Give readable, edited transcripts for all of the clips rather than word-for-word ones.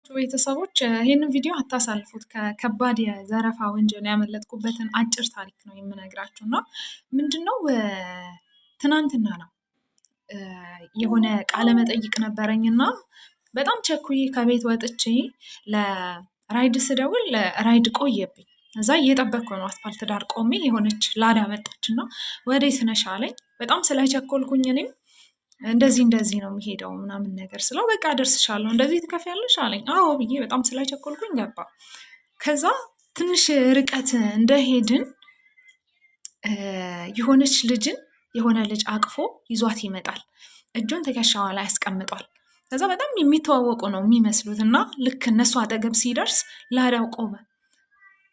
ቤተሰቦች ይህንን ቪዲዮ አታሳልፉት። ከከባድ የዘረፋ ወንጀል ያመለጥኩበትን አጭር ታሪክ ነው የምነግራችሁ እና ምንድነው ትናንትና ነው የሆነ ቃለ መጠይቅ ነበረኝ እና በጣም ቸኩዬ ከቤት ወጥቼ ለራይድ ስደውል ራይድ ቆየብኝ። እዛ እየጠበቅኩ ነው አስፋልት ዳር ቆሜ የሆነች ላዳ መጣች እና ወዴት ነሽ አለኝ። በጣም ስለቸኮልኩኝ እኔም እንደዚህ እንደዚህ ነው የሚሄደው ምናምን ነገር ስለው በቃ አደርስሻለሁ እንደዚህ ትከፍያለሽ አለኝ። አዎ ብዬ በጣም ስለቸኮልኩኝ ገባ። ከዛ ትንሽ ርቀት እንደሄድን የሆነች ልጅን የሆነ ልጅ አቅፎ ይዟት ይመጣል። እጁን ትከሻዋ ላይ ያስቀምጧል። ከዛ በጣም የሚተዋወቁ ነው የሚመስሉት እና ልክ እነሱ አጠገብ ሲደርስ ላዳው ቆመ።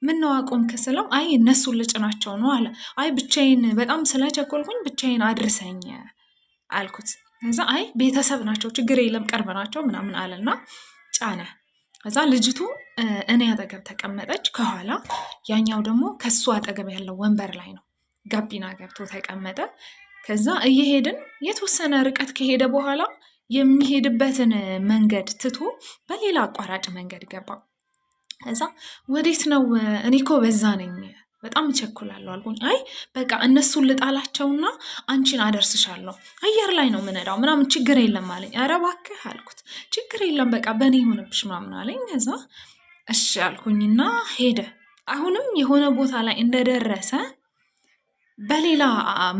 ምነው አቆምክ ስለው አይ እነሱን ልጭናቸው ነው አለ። አይ ብቻዬን በጣም ስለቸኮልኩኝ ብቻዬን አድርሰኝ አልኩት። ከዛ አይ ቤተሰብ ናቸው ችግር የለም ቅርብ ናቸው ምናምን አለና ጫነ። ከዛ ልጅቱ እኔ አጠገብ ተቀመጠች ከኋላ፣ ያኛው ደግሞ ከሱ አጠገብ ያለው ወንበር ላይ ነው ጋቢና ገብቶ ተቀመጠ። ከዛ እየሄድን የተወሰነ ርቀት ከሄደ በኋላ የሚሄድበትን መንገድ ትቶ በሌላ አቋራጭ መንገድ ገባ። ከዛ ወዴት ነው? እኔ እኮ በዛ ነኝ በጣም እቸኩላለሁ አልኩኝ። አይ በቃ እነሱን ልጣላቸውና አንቺን አደርስሻለሁ፣ አየር ላይ ነው ምነዳው ምናምን ችግር የለም አለኝ። ኧረ እባክህ አልኩት። ችግር የለም በቃ በእኔ ይሁንብሽ ምናምን አለኝ። ከዛ እሺ አልኩኝና ሄደ። አሁንም የሆነ ቦታ ላይ እንደደረሰ በሌላ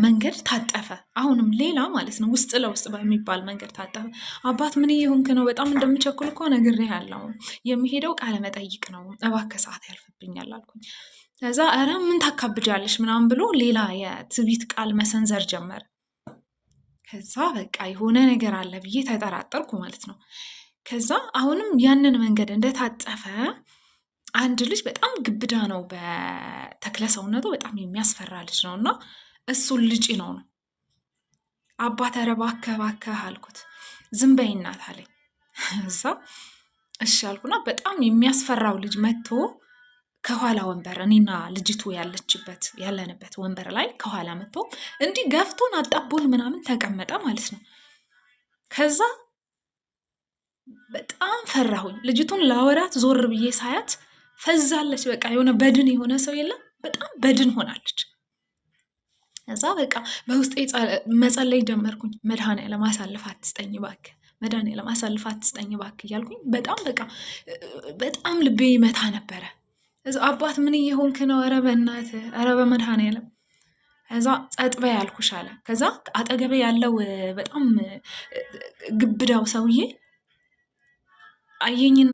መንገድ ታጠፈ። አሁንም ሌላ ማለት ነው፣ ውስጥ ለውስጥ በሚባል መንገድ ታጠፈ። አባት ምን እየሆንክ ነው? በጣም እንደምቸኩል እኮ ነግሬሃለሁ። የሚሄደው ቃለ መጠይቅ ነው፣ እባክህ ሰዓት ያልፍብኛል አልኩኝ። ከዛ ኧረ ምን ታካብጃለሽ ምናምን ብሎ ሌላ የትዕቢት ቃል መሰንዘር ጀመረ። ከዛ በቃ የሆነ ነገር አለ ብዬ ተጠራጠርኩ ማለት ነው። ከዛ አሁንም ያንን መንገድ እንደታጠፈ አንድ ልጅ በጣም ግብዳ ነው፣ በተክለ ሰውነቱ በጣም የሚያስፈራ ልጅ ነው እና እሱን ልጭ ነው ነው አባት ኧረ እባክህ እባክህ አልኩት። ዝም በይ እናት አለኝ። እዛ እሺ አልኩና በጣም የሚያስፈራው ልጅ መጥቶ ከኋላ ወንበር እኔና ልጅቱ ያለችበት ያለንበት ወንበር ላይ ከኋላ መጥቶ እንዲህ ገፍቶን አጣቦን ምናምን ተቀመጠ ማለት ነው። ከዛ በጣም ፈራሁኝ። ልጅቱን ላወራት ዞር ብዬ ሳያት ፈዛለች። በቃ የሆነ በድን የሆነ ሰው የለም፣ በጣም በድን ሆናለች። ከዛ በቃ በውስጤ መጸለይ ጀመርኩኝ። መድኃኔዓለም አሳልፈህ አትስጠኝ እባክህ፣ መድኃኔዓለም አሳልፈህ አትስጠኝ እባክህ እያልኩኝ በጣም በቃ በጣም ልቤ ይመታ ነበረ። እዛ አባት ምን እየሆንክ ነው? ኧረ በእናትህ ኧረ በመድኃኔዓለም። ከዛ ጸጥ በይ አልኩሽ አለ። ከዛ አጠገቤ ያለው በጣም ግብዳው ሰውዬ አየኝና